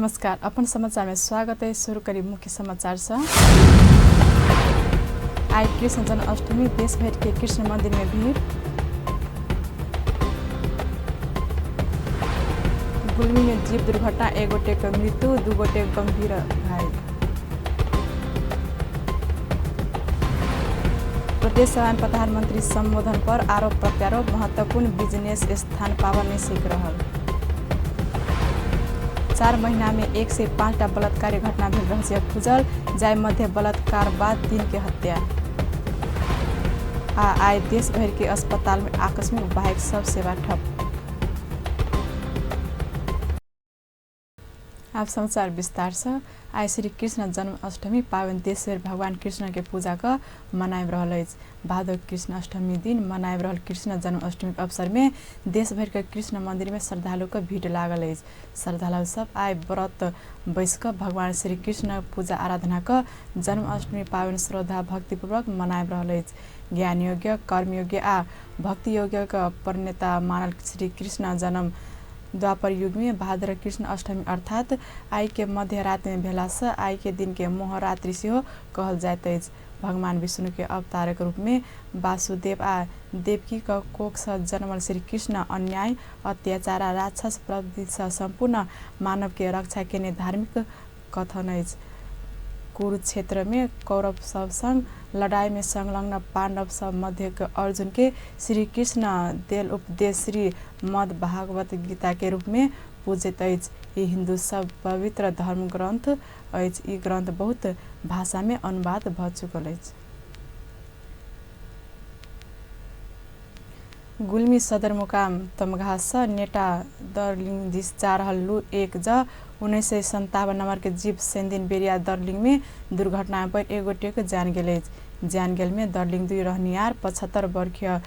नमस्कार, अपन समाचार में स्वागत है। शुरू करी मुख्य समाचार से। आइ कृष्ण जन्माष्टमी, देश भर के कृष्ण मंदिर में भीड़। गुलमी में जीप दुर्घटना, एक गोटे के मृत्यु, 2 गोटे गंभीर घायल। प्रदेश सभा में प्रधानमंत्री संबोधन पर आरोप प्रत्यारोप, महत्वपूर्ण बिजनेस स्थान पावर नहीं सीख रहल। 4 महीना में 1 से 5टा बलात्कारी घटना भेल रहस्य खुजल, जाय मध्य बलात्कार बाद 3 के हत्या। आ आइ देश भर के अस्पताल में आकस्मिक बाहेक सब सेवा ठप। आप समाचार विस्तार से। आइ श्री कृष्ण जन्माष्टमी पावन देशभरि भगवान कृष्ण के पूजा क मनाबि रहल अछि। भादव कृष्ण अष्टमी दिन मनाबि रहल कृष्ण जन्माष्टमी के अवसर में देशभरि के कृष्ण मंदिर में श्रद्धालु के भीड़ लागल अछि। श्रद्धालु सब आइ व्रत बैस क भगवान श्री कृष्ण पूजा आराधना क जन्माष्टमी पावन श्रद्धा भक्तिपूर्वक मनाबि रहल अछि। ज्ञान योग्य, कर्मयोग्य आ भक्ति योग्य क प्रणेता मानल श्री कृष्ण जन्म द्वापर युग में भाद्र कृष्ण अष्टमी अर्थात आइ के मध्य राति में भेला से आइ के दिन के मोहरात्रि सेहो कहल जाइत अछि। भगवान विष्णु के अवतारक रूप में वासुदेव आ देवकी क कोख से जन्मल श्री कृष्ण अन्याय, अत्याचार आ राक्षस प्रवृत्ति से संपूर्ण मानव के रक्षा केने धार्मिक कथन अछि। कुरुक्षेत्र में कौरव सब संग लड़ाई में संलग्न पांडव सब मध्य के अर्जुन के श्री कृष्ण देल उपदेश श्री मद भागवत गीता के रूप में पूजित अछि। ई हिंदू सब पवित्र धर्म ग्रंथ अछि। ई ग्रंथ बहुत भाषा में अनुवाद भ चुकल अछि। गुल्मी सदरमुकाम तमघासँ नेटा दरलिङ दिस जा रहल लु 1 ज 1957 नम्बर के जीप शनिदिन बेरिया दरलिङ में दुर्घटना में पड़ि एक गोटे के जान गेल अछि। जान गेल में दरलिङ 2 रहनिहार 75 वर्षीय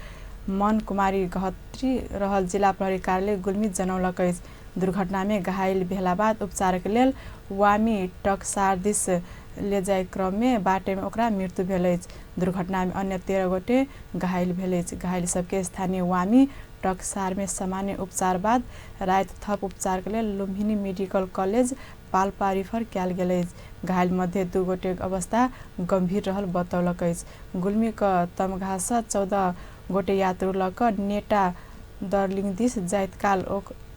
मन कुमारी घत्री रहल जिला प्रहरी कार्यालय गुल्मी जनौलक अछि। दुर्घटना में घायल भेला बाद उपचार के लेल वामी टकसार दिस ले जाय क्रम में बाटे में ओकरा मृत्यु भेल अछि। दुर्घटना में अन्य 13 गोटे घायल भेल अछि। घायल सबके स्थानीय वामी टकसार में सामान्य उपचार बाद राति थप उपचार के लेल Lumbini medical college Palpa refer कयल गेल अछि। घायल मध्ये 2 गोटे अवस्था गंभीर रहल बतौलक अछि। गुल्मी क तमघासँ 14 गोटे यात्रु ल क नेटा दरलिङ दिस जाइत काल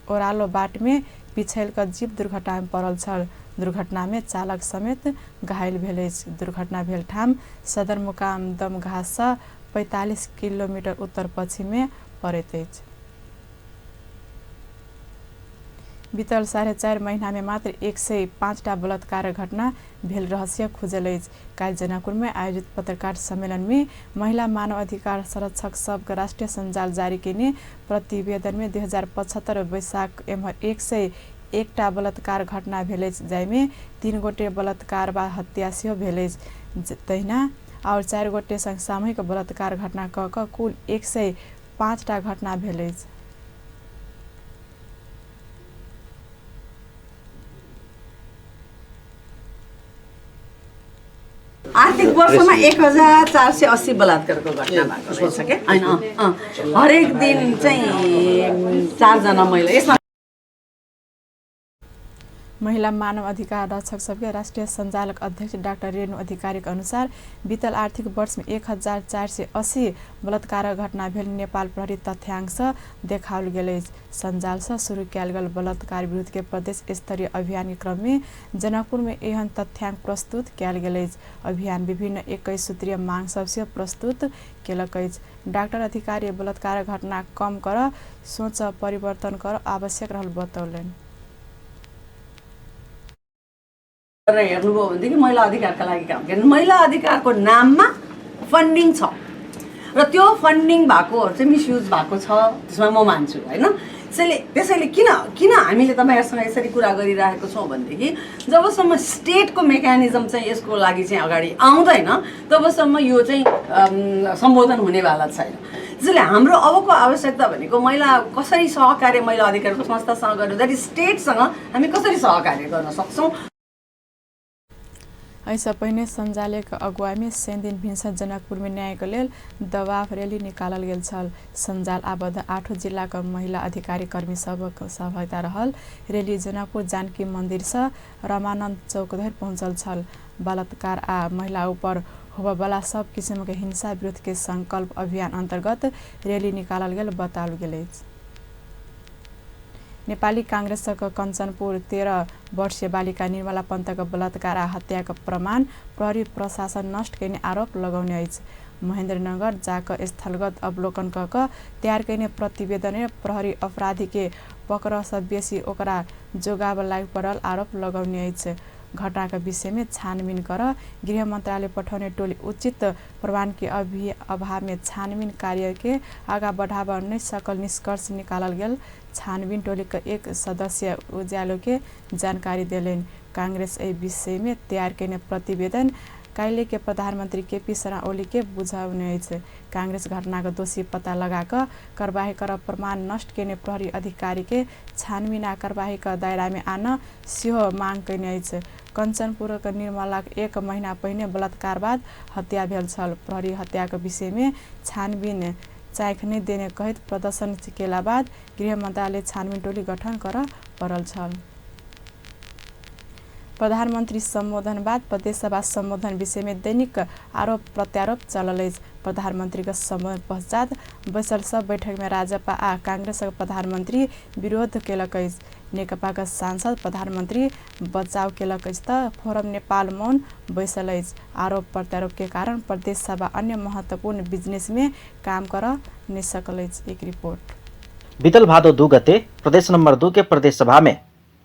ओरालो बाट में पिछैल क जीप दुर्घटना में पड़ल छल। दुर्घटना में चालक समेत घायल भेल अछि। दुर्घटना भेल ठाम सदरमुकाम दमघासँ 45 किलोमीटर उत्तर पश्चिम में पड़ैत अछि। बीतल 4.5 महीना में मात्र 105टा बलात्कार घटना भेल रहस्य खुजल अछि। काल्हि जनकपुर में आयोजित पत्रकार सम्मेलन में महिला मानव अधिकार संरक्षक सबके राष्ट्रीय सञ्जाल जारी केने प्रतिवेदन में 2075 वैशाख एम्हर 101टा बलात्कार घटना भेल अछि, जाहिमे 3 गोटे बलात्कार वा हत्या सेहो भेल अछि। तहिना आओर 4 गोटे संग सामूहिक बलात्कार घटना क क कुल 105टा घटना भेल अछि। आर्थिक वर्षमा 1480 बलात्कारको घटना भएको रहेछ के हैन? हरेक दिन चाहिँ 4 जना महिला। यसमा महिला मानव अधिकार रक्षक सबके राष्ट्रिय सञ्जालक अध्यक्ष डाक्टर रेणु अधिकारीक अनुसार बीतल आर्थिक वर्ष में 1480 बलात्कारक घटना भेल नेपाल प्रहरी तथ्याङ्कसँ देखाओल गेल अछि। सञ्जालसँ शुरू कयल गेल बलात्कार विरुद्ध के प्रदेश स्तरीय अभियान के क्रम में जनकपुर में एहन तथ्याङ्क प्रस्तुत कयल गेल अछि। अभियान विभिन्न 21 सूत्रीय मांग सब से प्रस्तुत केलक अछि। डाक्टर अधिकारी बलात्कारक घटना कम कर सोच परिवर्तन कर आवश्यक रहल बतौलनि। हेर्नुभयो भनेदेखि महिला अधिकारका लागि काम किनभने महिला अधिकारको नाममा फन्डिङ छ र त्यो फन्डिङ भएकोहरू चाहिँ मिसयुज भएको छ, त्यसमा म मान्छु होइन। त्यसैले किन किन हामीले तपाईँहरूसँग यसरी कुरा गरिरहेको छौँ भनेदेखि जबसम्म स्टेटको मेकानिजम चाहिँ यसको लागि चाहिँ अगाडि आउँदैन तबसम्म यो चाहिँ सम्बोधन हुनेवाला छैन। त्यसैले हाम्रो अबको आवश्यकता भनेको महिला कसरी सहकार्य महिला अधिकारको संस्थासँग गर्नु, that is स्टेटसँग हामी कसरी सहकार्य गर्न सक्छौँ। एहिसँ पहिने सञ्जालके अगुवाईमे शनिदिन भिनसर जनकपुरमे न्यायके लेल दबाव रैली निकालल गेल छल। सञ्जाल आबद्ध 8 जिल्लाक महिला अधिकारी कर्मी सबक सहभागिता रहल रैली जनकपुर जानकी मन्दिरसँ रमानन्द चौक धरि पहुँचल छल। बलात्कार आ महिला उपर होबयवला सब किसिमके हिंसा विरुद्धके संकल्प अभियान अन्तर्गत रैली निकालल गेल बताओल गेल अछि। नेपाली काङ्ग्रेसक कञ्चनपुर 13 वर्षीय बालिका निर्मला पन्तक बलात्कार आ हत्याक प्रमाण प्रहरी प्रशासन नष्ट कयने आरोप लगौने अछि। महेन्द्रनगर जाक स्थलगत अवलोकन क कऽ तयार कयने प्रतिवेदन प्रहरी अपराधीके पकड़सँ बेसी ओकरा जोगाब लागि पड़ल आरोप लगौने अछि। घटनाक विषयमे छानबिन कर गृह मन्त्रालय पठौने टोली उचित प्रमाणके अभावमे छानबिन कार्यके आगा बढ़ाब नहि सकल निष्कर्ष निकालल गेल छानबिन टोलीक एक सदस्य उज्यालोके जानकारी देलनि। काङ्ग्रेस एहि विषयमे तयार कयने प्रतिवेदन काल्हिके प्रधानमन्त्री केपी शर्मा ओलीके बुझौने अछि। काङ्ग्रेस घटनाक दोषी पत्ता लगा कऽ कारबाही कर प्रमाण नष्ट कयने प्रहरी अधिकारीके छानबिन आ कारबाहीक दायरामे आन सेहो मांग कयने अछि। कञ्चनपुरक निर्मलाक 1 महिना पहिने बलात्कार बाद हत्या भेल छल। प्रहरी हत्याक विषयमे छानबिन चाख नहि देने कहैत प्रदर्शन केला बाद गृह मन्त्रालय छानबिन टोली गठन कर पड़ल छल। प्रधानमन्त्री सम्बोधन बाद प्रदेशसभा सम्बोधन विषयमे दैनिक आरोप प्रत्यारोप चलल अछि। प्रधानमन्त्रीक सम्बोधन पश्चात बैसल सब बैठकमे राजपा आ काङ्ग्रेसक प्रधानमन्त्री विरोध केलक अछि। नेकपाक सांसद प्रधानमन्त्री बचाव केलक अछि तऽ फोरम नेपाल मौन बैसल अछि। आरोप प्रत्यारोपके कारण प्रदेशसभा अन्य महत्वपूर्ण बिजनेसमे काम कर नहि सकल अछि। एक रिपोर्ट। बीतल भादो 2 गते प्रदेश नंबर 2 के प्रदेश सभा में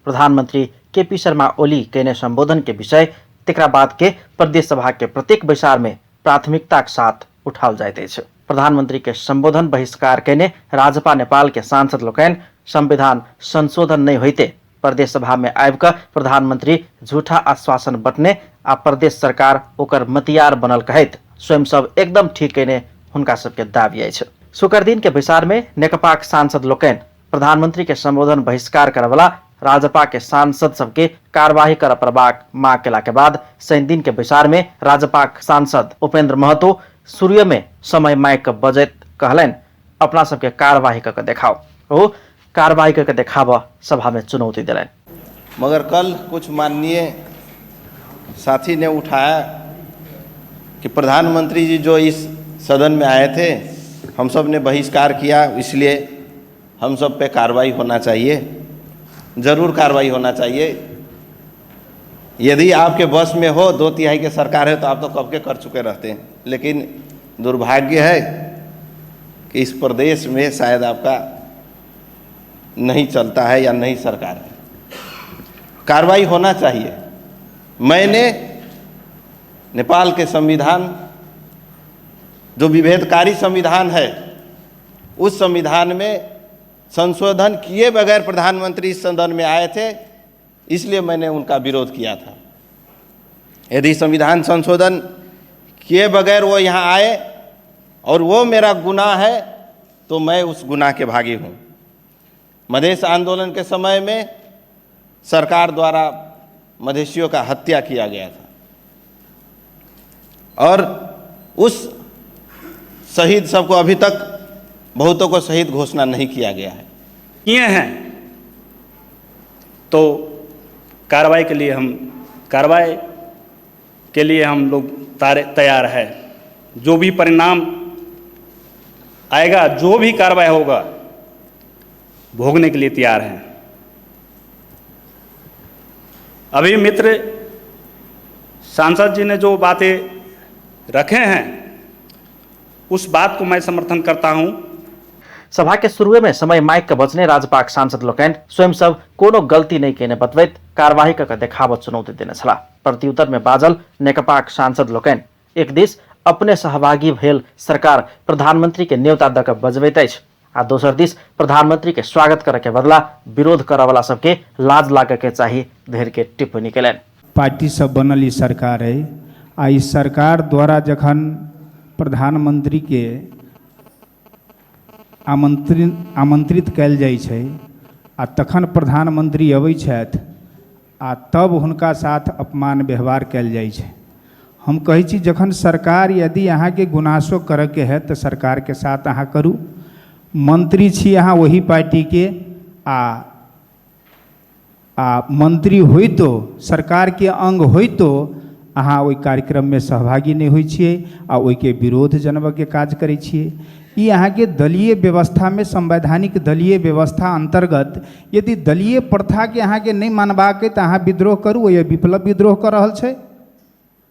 प्रधानमंत्री केपी शर्मा ओली कयने संबोधन के विषय तेकरा बाद के प्रदेश सभा के प्रत्येक बैसार में प्राथमिकता के साथ उठाओल जाइत अछि। प्रधानमंत्री के संबोधन बहिष्कार कयने राजपा नेपाल के सांसद लोकनि संविधान संशोधन नहीं होइते प्रदेश सभा में आबि कऽ प्रधानमंत्री झूठा आश्वासन बटने आ प्रदेश सरकार ओकर मतियार बनल कहैत स्वयं सब एकदम ठीक कयने हुनका सबके दावी अछि। शुक्र दिन के बैसार में नेकपाक सांसद लोकनि प्रधानमंत्री के संबोधन बहिष्कार करवला राजपा के सांसद सबके कार्यवाही कर पड़बाक मांग केला के बाद शनि दिन के बैसार में राजपाक सांसद उपेंद्र महतो सूर्य में समय मांगि कऽ बजैत कहलनि अपना सबके कार्यवाही कऽ के देखाओ। ओ कार्यवाही कऽ के देखाबऽ सभा में चुनौती देलनि। मगर कल कुछ माननीय साथी ने उठाया कि प्रधानमंत्री जी जो इस सदन में आए थे हम सब ने बहिष्कार किया, इसलिए हम सब पे कार्रवाई होना चाहिए। जरूर कार्रवाई होना चाहिए। यदि आपके बस में हो, 2/3 के सरकार है तो आप तो कब के कर चुके रहते हैं, लेकिन दुर्भाग्य है कि इस प्रदेश में शायद आपका नहीं चलता है या नहीं सरकार है। कार्रवाई होना चाहिए। मैंने नेपाल के संविधान, जो विभेदकारी संविधान है, उस संविधान में संशोधन किए बगैर प्रधानमंत्री इस सदन में आए थे, इसलिए मैंने उनका विरोध किया था। यदि संविधान संशोधन किए बगैर वो यहाँ आए और वो मेरा गुनाह है तो मैं उस गुनाह के भागी हूँ। मधेश आंदोलन के समय में सरकार द्वारा मधेशियों का हत्या किया गया था और उस शहीद सबको अभी तक बहुतों को शहीद घोषणा नहीं किया गया है। किए हैं तो कार्रवाई के लिए हम लोग तैयार है। जो भी परिणाम आएगा, जो भी कार्रवाई होगा, भोगने के लिए तैयार हैं। अभी मित्र सांसद जी ने जो बातें रखे हैं उस बात को मैं समर्थन करता हूं। सभा के शुरुए में समय माइक के बचने राजपाक सांसद लोकनि स्वयं सब कोनो गलती नहीं केने बतबैत कार्यवाही कऽ के देखाबऽ चुनौती देने छलाह। प्रत्युत्तर में बाजल नेकपाक सांसद लोकनि एक दिस अपने सहभागी भेल सरकार प्रधानमंत्री के न्योता दऽ कऽ बजबैत अछि आ दोसर दिस प्रधानमंत्री के स्वागत करऽ के बदला विरोध करऽ वाला सबके लाज लागऽ के चाही धरि के टिप्पणी केलनि। पार्टी सब बनल ई सरकार है आ ई सरकार द्वारा जखन प्रधानमंत्री के आमंत्रित कयल जाइ छै आ तखन प्रधानमंत्री अबै छथि आ तब हुनका साथ अपमान व्यवहार कयल जाइ छै। हम कहै छी जखन सरकार यदि अहाँके गुनासो करऽके है तऽ सरकारके साथ अहाँ करू। मंत्री छी अहाँ ओही पार्टीके आ आ मंत्री होइतो सरकारके अंग होइतो अहाँ ओहि कार्यक्रममे सहभागी नहि होइ छियै आ ओहिके विरोध जनबऽके काज करै छियै। ई अहाँके दलीय व्यवस्थामे संवैधानिक दलीय व्यवस्था अन्तर्गत यदि दलीय प्रथाके अहाँके नहि मानबाक अइ तऽ अहाँ विद्रोह करू। ओहि विप्लव विद्रोह कऽ रहल छै,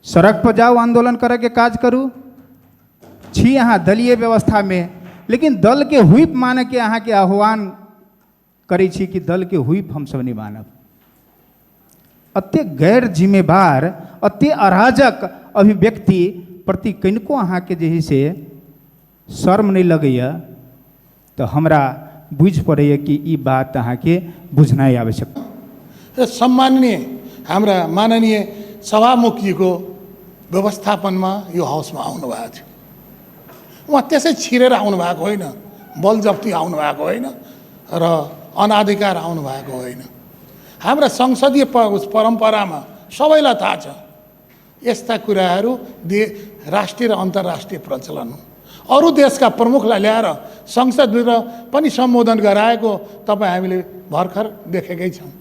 सड़क पर जाउ, आंदोलन करऽके काज करू। छी अहाँ दलीय व्यवस्थामे, लेकिन दलके हुइप मानैके अहाँके आह्वान करै छी कि दलके हुइप हमसब नहि मानब। एतेक गैर जिम्मेवार, एतेक अराजक अभिव्यक्ति प्रति कनिको अहाँके जे है से शर्म नहि लगैए तऽ हमरा बुझि पड़ैए कि ई बात अहाँके बुझनाइ आवश्यक। र सम्माननीय हाम्रा माननीय सभामुखजीको व्यवस्थापनमा यो हाउसमा आउनुभएको थियो। उहाँ त्यसै छिरेर आउनु भएको होइन, बल जफ्ती आउनु भएको होइन र अनाधिकार आउनु भएको होइन। हाम्रा संसदीय परम्परामा सबैलाई थाहा छ यस्ता कुराहरू राष्ट्रिय र अन्तर्राष्ट्रिय प्रचलन हो। अरू देशका प्रमुखलाई ल्याएर संसदभित्र पनि सम्बोधन गराएको तपाईँ हामीले भर्खर देखेकै छौँ।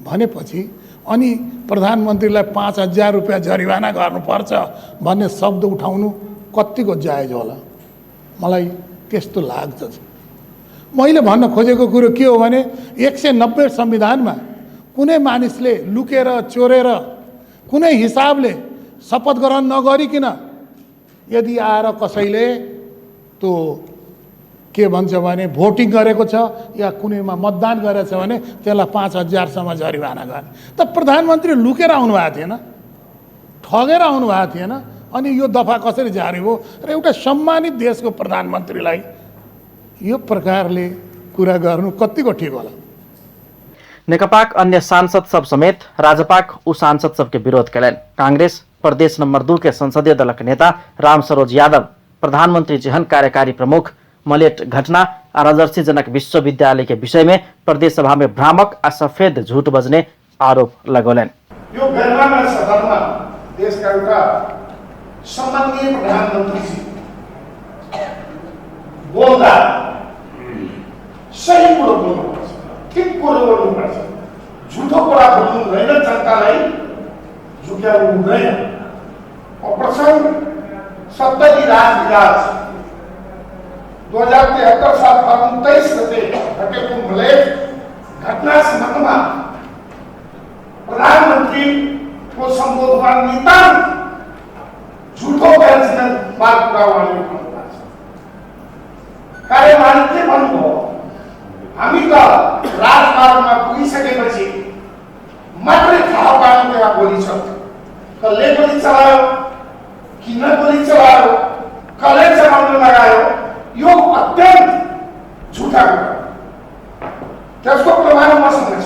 भनेपछि अनि प्रधानमन्त्रीलाई 5000 रुपियाँ जरिवाना गर्नुपर्छ भन्ने शब्द उठाउनु कतिको जायज होला? मलाई त्यस्तो लाग्छ। मैले भन्न खोजेको कुरो के हो भने 190 संविधानमा कुनै मानिसले लुकेर चोरेर कुनै हिसाबले शपथ ग्रहण नगरिकन यदि आएर कसैले त्यो के भन्छ भने भोटिङ गरेको छ या कुनैमा मतदान गरेको छ भने त्यसलाई 5000सम्म जरिवाना गर्ने। त प्रधानमन्त्री लुकेर आउनु भएको थिएन, ठगेर आउनु भएको थिएन, अनि यो दफा कसरी जारी भयो? र एउटा सम्मानित देशको प्रधानमन्त्रीलाई यो प्रकारले कुरा गर्नु कतिको ठिक होला? नेकपाक अन्य सांसद सब समेत राजपाक उ सांसद सबके विरोध कयलनि। कांग्रेस प्रदेश नंबर 2 के संसदीय दलक नेता रामसरोज यादव प्रधानमंत्री जेहन कार्यकारी प्रमुख मलेट घटना आ राजर्षि जनक विश्वविद्यालय के विषय में प्रदेश सभा में भ्रामक आ सफेद झूठ बजने आरोप लगौलनि। यो गरिमामय सदनमा देशका एउटा सम्माननीय प्रधानमन्त्रीजी बोल्दा सही कुरो बोल्नुपर्छ, ठिक कुरो बोल्नुपर्छ, झुटो कुरा बोल्नु हुँदैन, जनतालाई झुक्याउनु हुँदैन। प्रसंग सत्तरी राजविराज 2073 साल फागुन 23 गते घटेको मलेट घटना सम्बन्धमा प्रधानमन्त्रीको सम्बोधनमा नितान्त झुटो गैर-जिम्मेवार कुरा उहाँले उठाउनु भएको छ। कार्यभारी के भन्नुभयो? हामी त राजमार्गमा पुगिसकेपछि मात्रै थाहा पायौँ त्यहाँ गोली चल्थ्यो। कसले गोली चलायो, किन गोली चलायो, कसले चलाउन लगायो, यो अत्यन्त झुटा कुरा, त्यसको प्रमाण मसँग छ।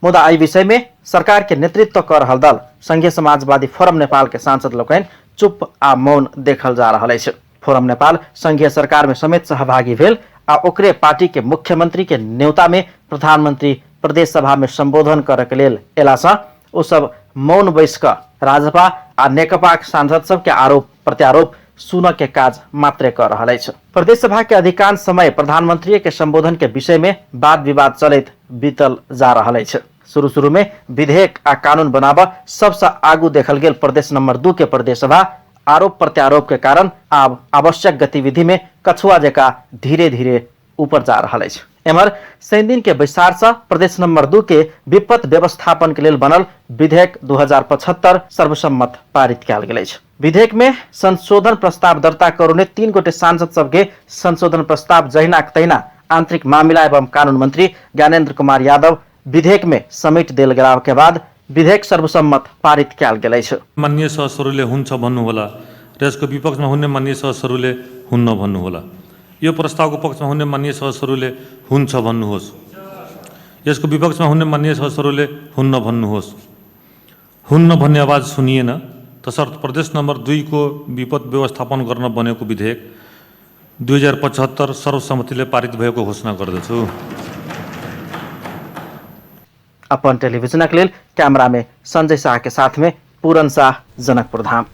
मुदा एहि विषय में सरकार के नेतृत्व कर रहल दल संघीय समाजवादी फोरम नेपाल के सांसद लोकनि चुप आ मौन देखल जा रहल अछि। फोरम नेपाल संघीय सरकार में समेत सहभागी भेल आ ओकरे पार्टी के मुख्यमंत्री के न्योता में प्रधानमंत्री प्रदेश सभा में संबोधन करऽ के लेल एला सँ ओ सब मौन बैस कऽ राजपा आ नेकपाक सांसद सबके आरोप प्रत्यारोप सुनऽ के काज मात्रे कऽ रहल अछि। प्रदेश सभा के अधिकांश समय प्रधानमंत्री के संबोधन के विषय में वाद विवाद चलैत बीतल जा रहल अछि। शुरू शुरू में विधेयक आ कानून बनाबऽ सबसँ आगू देखल गेल प्रदेश नंबर 2 के प्रदेश सभा आरोप प्रत्यारोप के कारण आब आवश्यक गतिविधि में कछुआ जकाँ धीरे धीरे ऊपर जा रहल अछि। एम्हर शनि दिन के बैसार सँ प्रदेश नंबर 2 के विपद व्यवस्थापन के लेल बनल विधेयक 2075 सर्वसम्मत पारित कयल गेल अछि। विधेयक में संशोधन प्रस्ताव दर्ता करौने 3 गोटे सांसद सबके संशोधन प्रस्ताव जहिनाक तहिना आंतरिक मामिला एवं कानून मंत्री ज्ञानेन्द्र कुमार यादव विधेयक में समेट देल गेला के बाद विधेयक सर्वसम्मत पारित कयल गेल अछि। माननीय सदस्यहरूले हुन्छ भन्नुहोला र यसको विपक्षमा हुने माननीय सदस्यहरूले हुन्न भन्नुहोला। यो प्रस्तावको पक्षमा हुने माननीय सदस्यहरूले हुन्छ भन्नुहोस्, यसको विपक्षमा हुने माननीय सदस्यहरूले हुन्न भन्नुहोस्। हुन्न भन्ने आवाज सुनिएन। तसर्थ प्रदेश नम्बर 2 को विपद व्यवस्थापन गर्न बनेको विधेयक 2075 सर्वसम्मतिले पारित भएको घोषणा गर्दछु। अपन टेलीविजनक लेल कैमरा में संजय शाह के साथ में पूरन शाह, जनकपुर धाम।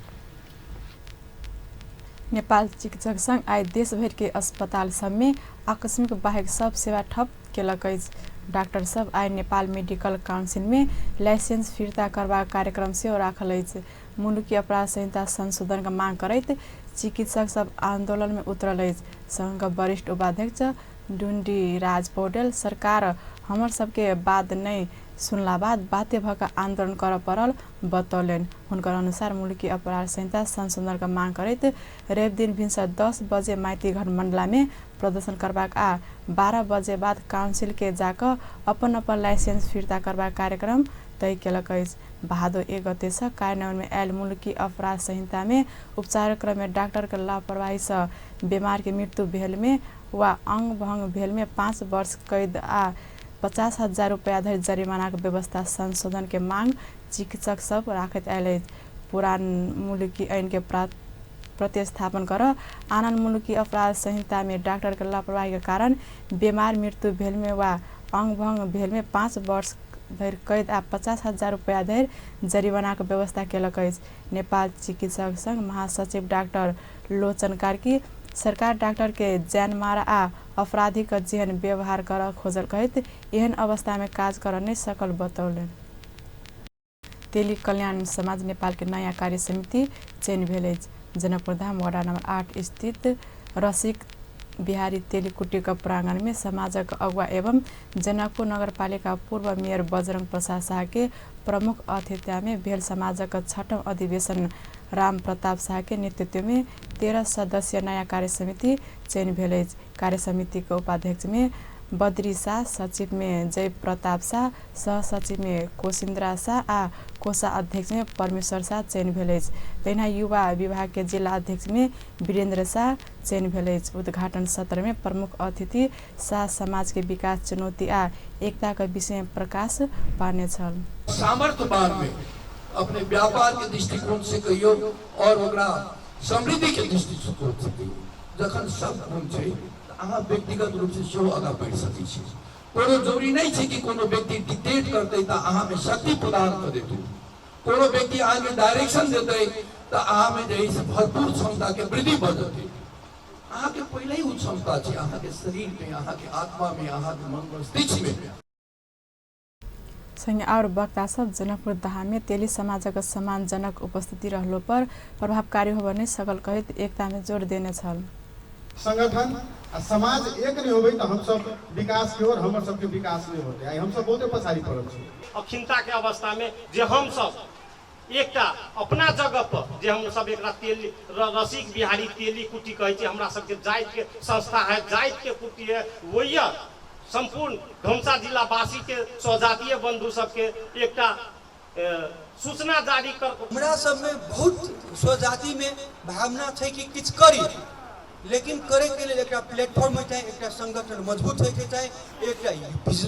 नेपाल चिकित्सक संघ आइ देशभरि के अस्पताल सबमे आकस्मिक बाहेक सब सेवा ठप केलक अछि। डॉक्टर सब आइ नेपाल मेडिकल काउंसिल में लाइसेंस फिर्ता करबाक कार्यक्रम सेहो राखल अछि। मुलुकी अपराध संहिता संशोधन के मांग करैत चिकित्सक सब आंदोलन में उतरल अछि। संघ के वरिष्ठ उपाध्यक्ष डुंडी राज पौडेल सरकार हमर सबके बात नहि सुनला बाद बाध्य भऽ कऽ आंदोलन करऽ पड़ल बतौलनि। हुनकर अनुसार मुलुकी अपराध संहिता संशोधन के मांग करैत रवि दिन भिनसर 10 बजे माइतीघर मंडला में प्रदर्शन करबाक आ 12 बजे बाद काउंसिल के जाकऽ अपन अपन लाइसेंस फिर्ता करबाक कार्यक्रम तय केलक अछि। भादो 1 गते से कार्यान्वयन में आयल मुलुकी अपराध संहिता में उपचार क्रम में डॉक्टर के लापरवाही से बीमार के मृत्यु भेल में वा अंग भंग भेल में 5 वर्ष कैद आ 50,000 रुपया धरि जरिमाना के व्यवस्था संशोधन के मांग चिकित्सक सब राखैत आयल अछि। पुरान मुलुकी ऐन के प्रतिस्थापन कर आनंद मुलुकी अपराध संहिता में डॉक्टर के लापरवाही के कारण बीमार मृत्यु भेल में वा अंग भंग भेल में 5 वर्ष धरि कैद आ 50,000 रुपया धरि जरिमाना के व्यवस्था केलक अछि। नेपाल चिकित्सक संघ महासचिव डॉक्टर लोचन कार्की सरकार डॉक्टर के जानमार आ अपराधी के जेहन व्यवहार कर खोजल कहैत एहन अवस्था में काज कर नहि सकल बतौलनि। तेली कल्याण समाज नेपाल के नयाँ कार्य समिति चयन भेल अछि। जनकपुरधाम वडा नंबर 8 स्थित रसिक बिहारी तेलीकुटी के प्रांगण में समाजक अगुवा एवं जनकपुर नगरपालिका पूर्व मेयर बजरंग प्रसाद शाह के प्रमुख अतिथ्य में भेल समाजक छठम अधिवेशन राम प्रताप शाह के नेतृत्व में 13 सदस्यीय नयाँ कार्य समिति चयन भेल अछि। कार्य समिति के उपाध्यक्ष में बद्री शाह, सचिव में जय प्रताप शाह, सहसचिव में कोशिन्द्रा शाह आ कोषाध्यक्ष में परमेश्वर शाह चयन भेल अछि। तहिना युवा विभाग के जिला अध्यक्ष में वीरेन्द्र शाह चयन भेल अछि। उद्घाटन सत्र में प्रमुख अतिथि शाह समाज के विकास चुनौती आ एकता के विषय में प्रकाश पार्ने छल। सामर्थ्यवान में अपने व्यापार के दृष्टिकोण से कहियो और ओकरा समृद्धि के दृष्टिकोण से कहियो, जखन सब गुण छै तऽ अहाँ व्यक्तिगत रूप से सेहो आगाँ बढ़ि सकै छी। कोनो जरूरी नहि छै कि कोनो व्यक्ति डिक्टेट करतै तऽ अहाँमे शक्ति प्रदान कऽ देतै, कोनो व्यक्ति अहाँके डायरेक्शन देतै तऽ अहाँमे जे है से भरपूर क्षमताके वृद्धि भऽ जेतै। अहाँके पहिले ही ओ क्षमता छै, अहाँके शरीरमे, अहाँके आत्मामे, अहाँके मन मस्तिष्कमे। संगे और वक्ता सब जनकपुर धाम में तेली समाजक सम्मानजनक उपस्थिति रहलो पर प्रभावकारी होबय नहि सकल कहैत एकता में जोर देने छल। संगठन आ समाज एक नहि होबै तऽ हमसब विकास के ओर हमर सबके विकास नहि होतै। आइ हमसब बहुते पछाड़ी पड़ल छी। अखिनताके अवस्थामे जे हमसब एकटा अपना जगह पर जे हमसब एकरा तेली रसिक बिहारी तेली कुटी कहै छी, हमरा सबके जातिके संस्था है, जातिके कुटी है, वही सम्पूर्ण धनुषा जिलावासीके स्वजातीय बंधु सबके एकटा सूचना जारी कर। हमरा सबमे बहुत स्वजातिमे भावना छै कि किछु करी, लेकिन करैके लेल एकटा प्लेटफॉर्म होइके चाही, एकटा संगठन मजबूत होइके चाही, एकटा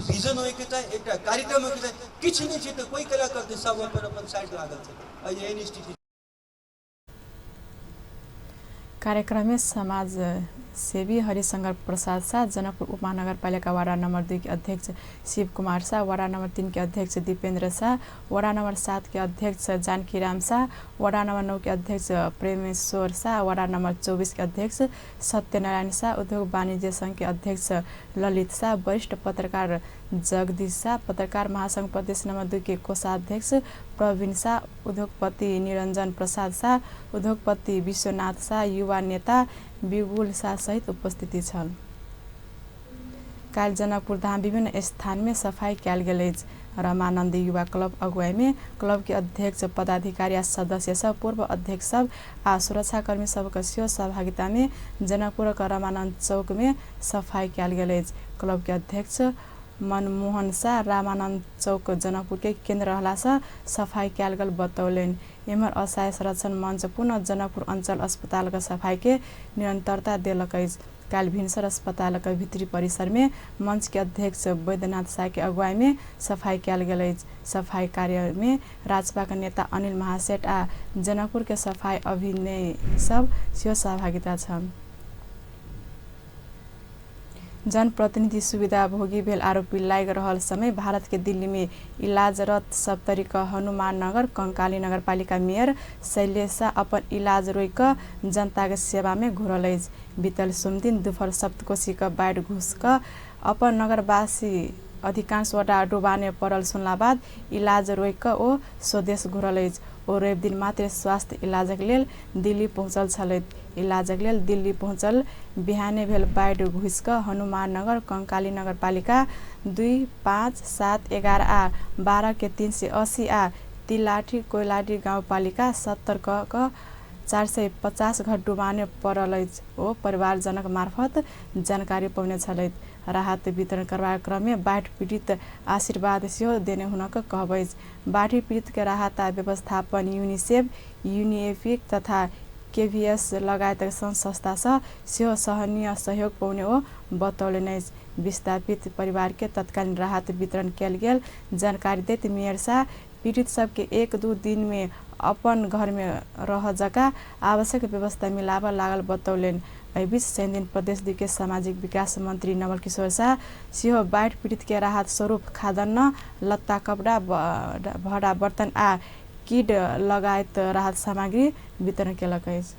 विजन होइके चाही, एकटा कार्यक्रम होइके चाही। किछु नहि छै तऽ कोइ केना करतै, सब अपन अपन साइड लागल छै। एहन स्थिति। कार्यक्रम में समाज सेवी हरिशंकर प्रसाद शाह, जनकपुर उपमहानगरपालिका वार्ड नंबर 2 के अध्यक्ष शिव कुमार शाह, वार्ड नंबर 3 के अध्यक्ष दीपेंद्र शाह, वार्ड नंबर 7 के अध्यक्ष जानकी राम शाह, वार्ड नंबर 9 के अध्यक्ष प्रेमेश्वर शाह, वार्ड नंबर 24 के अध्यक्ष सत्यनारायण शाह, उद्योग वाणिज्य संघ के अध्यक्ष ललित शाह, वरिष्ठ पत्रकार जगदीश शाह, पत्रकार महासंघ प्रदेश नंबर 2 के कोषाध्यक्ष प्रवीण शाह, उद्योगपति निरंजन प्रसाद शाह, उद्योगपति विश्वनाथ शाह, युवा नेता बिगुल शाह सहित उपस्थिति छल। काल्हि जनकपुर धाम विभिन्न स्थान में सफाई कयल गेल अछि। रमानंदी युवा क्लब अगुवाई में क्लब के अध्यक्ष, पदाधिकारी आ सदस्य सब, पूर्व अध्यक्ष सब आ सुरक्षाकर्मी सबके सेहो सहभागिता में जनकपुर के रमानंद चौक में सफाई कयल गेल अछि। क्लब के अध्यक्ष मनमोहन शाह रामानंद चौक जनकपुर के केंद्र रहला से सफाई कयल गेल बतौलनि। एम्हर असहाय संरक्षण मंच पुनः जनकपुर अंचल अस्पताल के सफाई के निरंतरता देलक अछि। काल्हि भिनसर अस्पताल के भित्री परिसर में मंच के अध्यक्ष वैद्यनाथ शाह के अगुवाई में सफाई कयल गेल अछि। सफाई कार्य में राजपा के नेता अनिल महासेठ आ जनकपुर के सफाई अभिनय सब सेहो सहभागिता छल। जनप्रतिनिधि सुविधा भोगी भेल आरोपी लागि रहल समय भारत के दिल्ली में इलाजरत सप्तरी क हनुमान नगर कंकाली नगरपालिका मेयर शैलेश शाह अपन इलाज रोकि कऽ जनता के सेवा में घुरल अछि। बीतल सोमदिन दुपहर सप्तकोशी क बाढ़ि घुस कऽ अपन नगरवासी अधिकांश वटा डुबाने पड़ल सुनला बाद इलाज रोकि कऽ ओ स्वदेश घुरल अछि। ओ रवि दिन मात्रे स्वास्थ्य इलाजक लेल दिल्ली पहुँचल छलथि। इलाजक लेल दिल्ली पहुँचल बिहाने भेल बाढ़ि घुसि कऽ हनुमान नगर कंकाली नगरपालिका 2, 5, 7, 11 आ 12 के 380 आ तिलाठी कोइलाडी गाउँपालिका 70 क 450 घर डुबाने पड़ल अछि। ओ परिवारजनक मार्फत जानकारी पौने छलथि। राहत वितरण करबाक क्रममे बाढ़ि पीड़ित आशीर्वाद सेहो देने हुनक कहब अछि। बाढ़ि पीड़ित के राहत आ व्यवस्थापन यूनिसेफ, यूनिएफिक तथा केवीएस लगायतक संघ संस्थासँ सेहो सहनीय सहयोग पौने ओ बतौलनि अछि। विस्थापित परिवार के तत्कालीन राहत वितरण कयल गेल जानकारी दैत मेयर शाह पीड़ित सबके 1-2 दिन में अपन घर में रह जका आवश्यक व्यवस्था मिलाबऽ लागल बतौलनि। एहिबीच शनिदिन प्रदेश 2 के सामाजिक विकास मंत्री नवल किशोर शाह सेहो बाढ़ि पीड़ित के राहत स्वरूप खाद्यान्न, लत्ता कपड़ा, भाँडा बर्तन आ किट लगायत राहत सामग्री वितरण केलक अछि।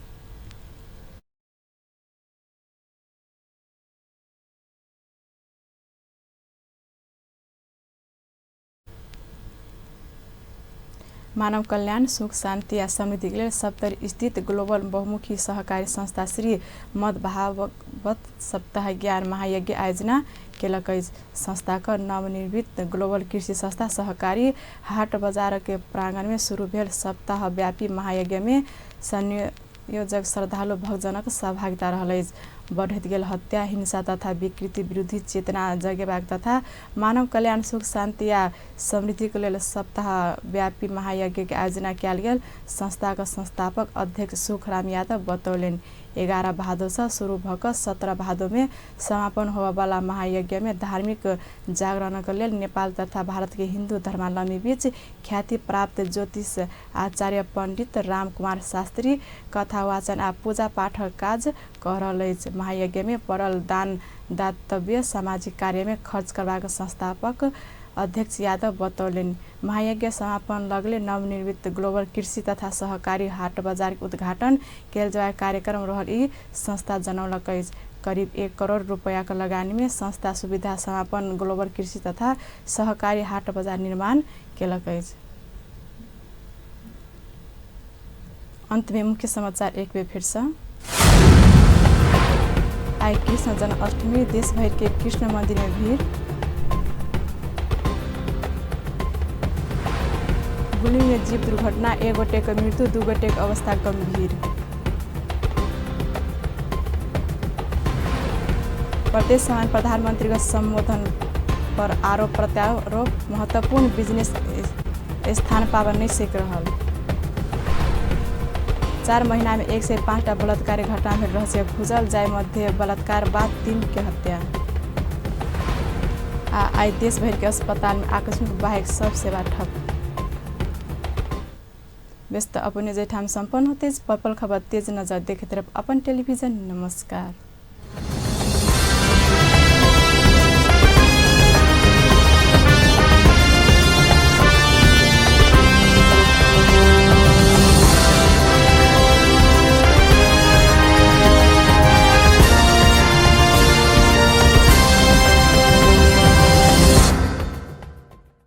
मानव कल्याण, सुख शान्ति आ समृद्धिके लेल सप्तरी स्थित ग्लोबल बहुमुखी सहकारी संस्था श्री मद्भागवत सप्ताह ज्ञान महायज्ञ आयोजना केलक अछि। संस्थाक नवनिर्मित ग्लोबल कृषि संस्था सहकारी हाट बजार के प्रांगण में शुरू भेल सप्ताहव्यापी महायज्ञ में संयोजक श्रद्धालु भक्तजनक सहभागिता रहल अछि। बढ़ैत गेल हत्या, हिंसा तथा विकृति विरुद्ध चेतना जगेबाक तथा मानव कल्याण, सुख शान्ति आ समृद्धिको लेल सप्ताहव्यापी महायज्ञ के आयोजना कयल गेल संस्थाक संस्थापक अध्यक्ष सुखराम यादव बतौलनि। 11 भादो से शुरू भऽ कऽ 17 भादो में समापन होबयवला महायज्ञ में धार्मिक जागरणक लेल नेपाल तथा भारत के हिन्दू धर्मावलम्बी बीच ख्याति प्राप्त ज्योतिष आचार्य पंडित राम कुमार शास्त्री कथा वाचन आ पूजा पाठक काज कऽ रहल अछि। महायज्ञ में पड़ल दान दातव्य सामाजिक कार्य में खर्च करबाक संस्थापक अध्यक्ष यादव बतौलनि। महायज्ञ समापन लगले नवनिर्मित ग्लोबल कृषि तथा सहकारी हाट बजार के उद्घाटन कयल जयबाक कार्यक्रम रहल ई संस्था जनौलक अछि। करीब 1 करोड़ रुपैयाक लगानी में संस्था सुविधा समापन ग्लोबल कृषि तथा सहकारी हाट बजार निर्माण केलक अछि। अंत में मुख्य समाचार एक बेर फिर से। आइ कृष्ण जन्माष्टमी, देशभर के कृष्ण मंदिर में भीड़। गुल्मी में जीप दुर्घटना, 1 गोटे के मृत्यु, 2 गोटे के अवस्था गंभीर। प्रदेश सभा में प्रधानमंत्री के संबोधन पर आरोप प्रत्यारोप, महत्वपूर्ण बिजनेस स्थान पाबऽ नहीं सक रहल। 4 महीना में 105टा बलात्कार घटना भेल रहस्य खुजल, जाहि मध्य बलात्कार बाद 3 के हत्या। आ आइ देश भर के अस्पताल में आकस्मिक बाहेक सब सेवा ठप। व्यस्त अपने जैठाम सम्पन्न होते पल पल खबर तेज नजर देखैत रह अपन टेलीविजन। नमस्कार।